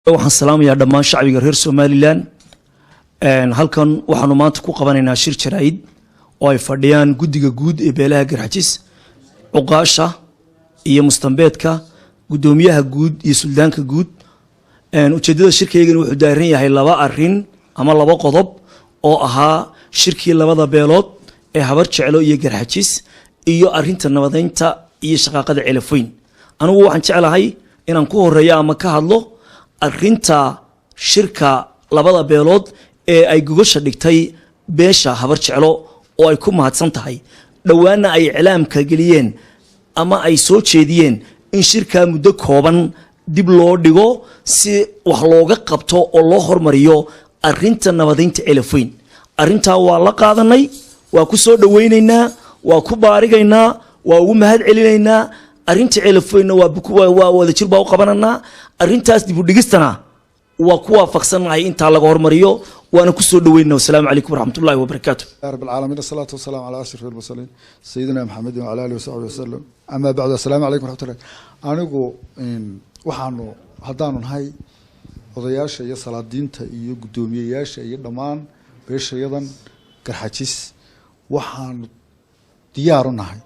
Waxaan salaamayaa dhammaan shacbiga reer Somaliland. Halkan waxaanu maanta ku qabanaynaa shir jaraa'id oo ay fadhiyaan guddiga guud ee beelaha Garxajis, cuqaasha iyo mustambeedka, guddoomiyaha guud iyo suldaanka guud. Ujeeddada shirkaygani wuxuu daaran yahay laba arin ama laba qodob oo ahaa shirkii labada beelood ee Habar Jeclo iyo Garxajis iyo arinta nabadeynta iyo shaqaaqada Ceelafoyn. Anigu waxaan jeclahay inaan ku horeeyo ama ka hadlo arinta shirka labada beelood ee ay gogosha dhigtay beesha Habar Jeclo oo ay ku mahadsan tahay, dhowaana ay iclaamka geliyeen ama ay soo jeediyeen in shirkaa muddo kooban dib loo dhigo si wax looga qabto oo loo hormariyo arinta nabadeynta Ceelafoyn. Arrintaa waa la qaadanay, waa ku soo dhawaynaynaa, waa ku baarigaynaa, waa ugu mahad celinaynaa. Arrinta Ceelafoynna waa wadajir baa u qabananaa. Arrintaas dib u dhigistana waa ku waafaqsannahay intaa laga hormariyo, waana ku soo dhaweynaa. Wasalaamu calaykum waraxmatullahi wabarakaatu. رب العالمين، الصلاة والسلام على أشرف المرسلين سيدنا محمد وعلى آله وصحبه وسلم. أما بعد، السلام عليكم ورحمة الله. Anigu waxaanu haddaanu nahay odayaasha iyo salaadiinta iyo guddoomiyeyaasha iyo dhammaan beeshayadan Garxajis, waxaanu diyaar u nahay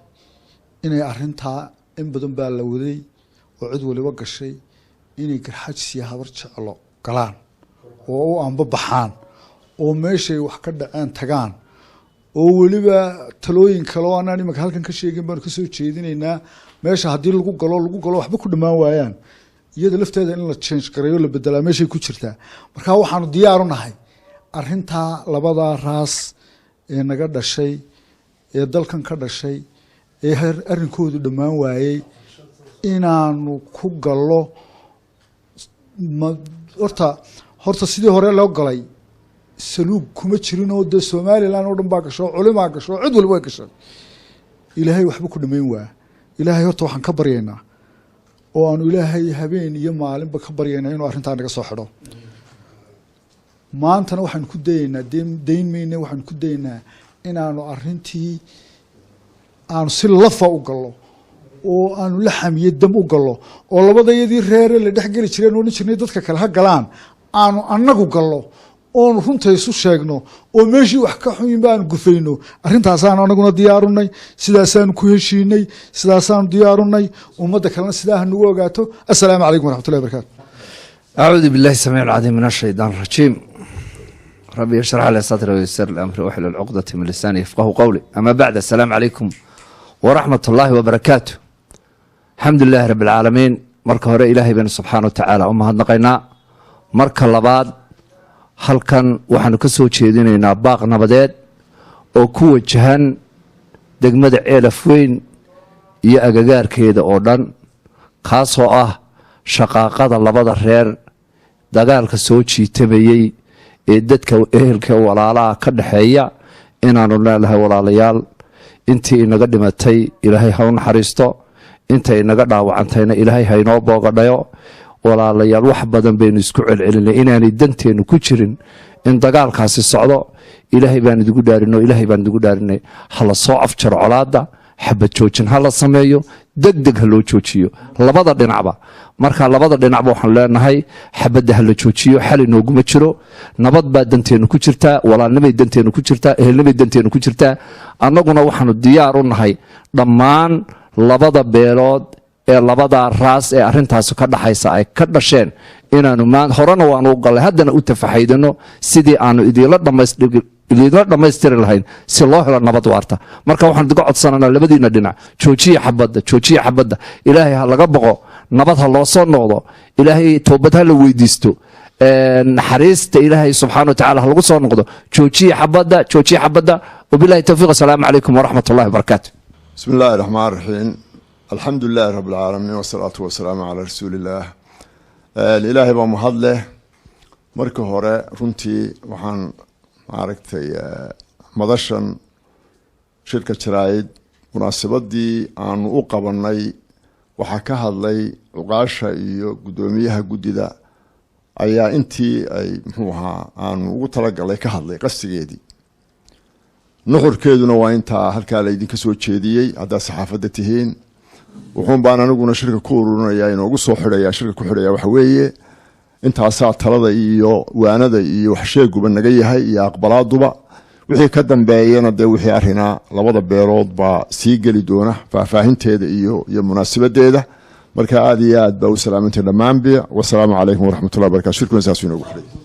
inay arrintaa in badan baa la waday oo cid waliba gashay inay Garxajis iyo Habar Jeclo galaan oo u anba baxaan oo meeshay wax ka dhaceen tagaan, oo weliba talooyin kale oo anaan imanka halkan ka sheegin baanu kasoo jeedinaynaa. Meesha haddii lagu galo waxba ku dhammaan waayaan, iyada lafteeda in la change gareeyo, la bedelaa meeshay ku jirtaa. Marka waxaanu diyaar u nahay arrintaa labadaa raas ee naga dhashay ee dalkan ka dhashay ee arrinkoodu dhammaan waayey inaanu ku gallo. Ma horta sidii hore loo galay saluug kuma jirin oo dee Somaliland oo dhan baa gasho, culimaa gasho, cid waliba way gashay. Ilaahay waxba ku dhamayn waa. Ilaahay horta waxaan ka baryaynaa oo aanu Ilaahay habeen iyo maalinba ka baryaynaa inuu arrintaa naga soo xidho. Maantana waxaanu ku dayeynaa, dayn mayne, waxaanu ku dayeynaa inaanu arrintii aanu si lafa u gallo oo aanu la xamiye dam u gallo oo labadayadii reere la dhex geli jireen odhan jirnay dadka kale ha galaan aanu annagu gallo oonu runta isu sheegno oo meeshii wax ka xunyiinba aanu gufayno. Arrintaasaanu anaguna diyaarunay, sidaasaanu ku heshiinay, sidaasaanu diyaarunay. Ummadda kalena sidaa ha nagu ogaato. Assalaamu calaykum waraxmatullahi barakaatu. أعوذ بالله السميع العليم من الشيطان الرجيم. ربي اشرح لي صدري ويسر لي أمري واحلل عقدة من لساني يفقه قولي. أما بعد، السلام عليكم ورحمة الله وبركاته. الحمد لله رب العالمين. Marka hore Ilaahay baynu subxaana wa tacaala u mahadnaqaynaa. Marka labaad, halkan waxaanu ka soo jeedinaynaa baaq nabadeed oo ku wajahan degmada Ceelaf Weyn iyo agagaarkeeda oo dhan, kaasoo ah shaqaaqada labada reer, dagaalka soo jiitamayey ee dadka ehelka walaalaha ka dhexeeya, inaanu leenahay: walaalayaal, intii inaga dhimatay Ilaahay ha u naxariisto, inta inaga dhaawacantayna Ilaahay ha inoo boogadhayo. Walaalayaal, wax badan baynu isku celcelinay inaanay danteennu ku jirin in dagaalkaasi socdo. Ilaahay baan idigu dhaarino, Ilaahay baan idigu dhaarinay, ha la soo afjaro colaadda, xabad joojin ha la sameeyo, deg deg ha loo joojiyo labada dhinacba. Marka labada dhinacba waxaanu leenahay xabadda ha la joojiyo, xal inooguma jiro. Nabad baa danteennu ku jirtaa, walaalnimay danteennu ku jirtaa, ehelnimay danteennu ku jirtaa. Annaguna waxaanu diyaar u nahay dhammaan labada beelood ee labadaa raas ee arrintaasi ka dhaxaysa ay ka dhasheen inaanu horena waanu u gallay, haddana u tafaxaydano sidii aanu idinla dhammaystiri lahayn si loo helo nabad waarta. Marka waxaan idiga codsananaa labadiina dhinac: joojiya xabadda, joojiya xabadda. Ilaahay ha laga boqo, nabad ha loo soo noqdo, Ilaahay toobad ha la weydiisto, naxariista Ilaahay subxaana wa tacala ha lagu soo noqdo. Joojiya xabadda, joojiya xabadda. Wabilahi towfiiq. Asalaamu calaykum waraxmat ullahi wabarakaatu. بسم الله الرحمن الرحيم. الحمد لله رب العالمين والصلاة والسلام على رسول الله. Ilaahay baa mahad leh. Marka hore runtii waxaan maaragtay madashan shirka jaraa'id munaasabadii aanu u qabanay waxaa ka hadlay cuqaasha iyo guddoomiyaha guddida ayaa intii ay muxuu ahaa aanu ugu talagalay ka hadlay. Qasdigeedii nuxurkeeduna waa intaa halkaa laydinka soo jeediyey haddaad saxaafadda tihiin. Wuxuun baan aniguna shirka ku ururinayaa, inoogu soo xidhaya, shirka ku xidhaya waxa weeye Intaasaa talada iyo waanada iyo waxsheeguba naga yahay iyo aqbalaaduba. Wixii ka dambeeyana dee wixii arrinaa labada beelood baa sii geli doona faahfaahinteeda iyo munaasibadeeda. Marka aada iyo aad baa u salaamantay dhammaanbi. Wasalaamu calaykum waraxmatullahi barakatu. Shirkuna saasuu inoogu xidhay.